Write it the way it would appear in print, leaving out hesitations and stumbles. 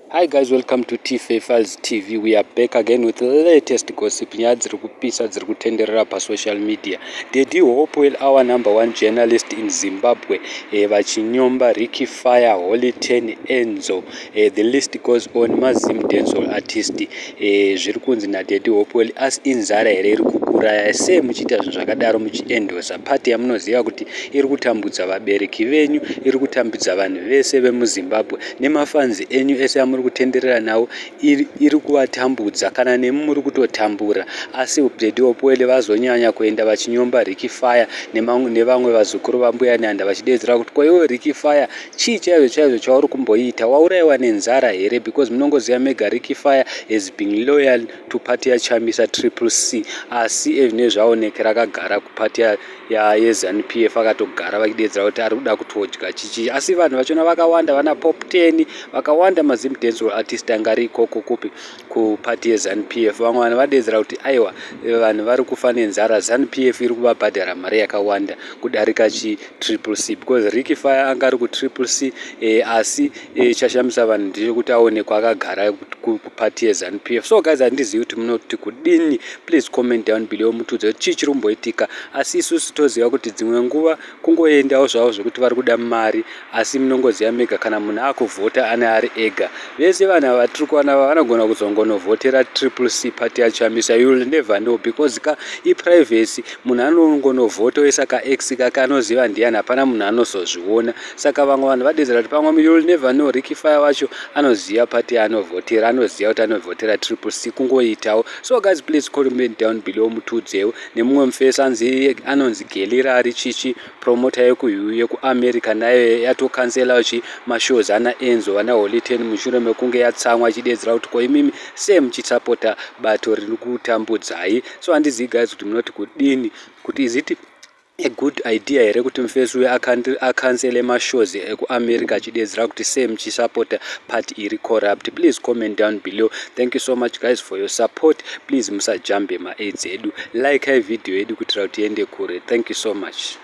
Hi guys, welcome to TFA Files TV. We are back again with the latest gossip. Nyaya dziri kupisa dziri kutenderera pasocial media. Daddy Hopewell, our number one journalist in Zimbabwe, vachinyomba Ricky Fire, Holy Ten, Enzo. The list goes on. MaZim dancehall artist. Zviri kunzi naDaddy Hopewell, asi inzara here iri kukuraya? Sei muchiita zvinhu zvakadaro, muchiendosa party yamunoziva kuti iri kutambudza vabereki venyu, iri kutambudza vanhu vese vemuZimbabwe nemafans enyu ese amuri kutenderera nawo, iri kuvatambudza, kana nemi muri kutotambura? Asi Daddy Hopewell vazonyanya kuenda vachinyomba Ricky Fire nevamwe vazukuru vaMbuya Nanda, vachidedzera kuti, "Kwaiwo Ricky Fire, chii chaizvo chaizvo chauri kumboita? Waurayiwa nenzara here?" Because munongoziva mega, Ricky Fire has been loyal to party yaChamisa, Triple C, asi ezvine zvaonekera akagara kuparty yeZANU PF, akatogara vachidedzera kuti ari kuda kutodya chichi. Asi vanhu vachona vakawanda, vana Poptain vakawanda, maZim dancehall artist anga ari ikoko kupi, kuparty yeZANU PF. Vamwe vanhu vadedzera kuti aiwa, vanhu vari kufa nenzara, ZANU PF iri kuvabhadhara mari yakawanda kudarika chiTriple C, because Ricky Fire anga ari kuTriple C. Asi chashamisa vanhu ndechekuti aonekwa akagara kuparty yeZANU PF. So guys, handizivi kuti munoti kudini. Please comment down below, mutiudze kuti chii chiri kumboitika. Asi isusu toziva kuti dzimwe nguva kungoendawo zvavo zvekuti vari kuda mari, asi munongoziva mega, kana munhu akuvhota ane ari ega, vese vanhu ava tiri kuona vanogona kuzongonovhotera Triple C, party yaChamisa. You will never know, because ka iprivacy. Munhu anongonovhota oisa kaX kake, anoziva ndiani, hapana munhu anozozviona. Saka vamwe vanhu vadedzera kuti pamwe, you will never know, Ricky Fire wacho anoziva party yaanovhotera, anoziva kuti anovhotera Triple C, kungoitawo. So guys, please comment down below, mutiudzewo. Nemumwe mufesi anzi anonzi Gelirari chichi promoter yekuAmerica, nayo yatokansela chi mashows ana Enzo, ana Holy Ten, mushure mekunge yatsamwa, achidedzera kuti, "Ko imimi sei muchisapota bato riri kutambudzai?" So handizivi guys kuti munoti kudini, kuti is it a good idea here kuti mufesi uyu akansele mashows ekuAmerica, achidedzera kuti sei muchisapota party iri corrupt? Please comment down below. Thank you so much guys for your support. Please musajambe maads edu, like video yedu kuitira kuti iende kure. Thank you so much.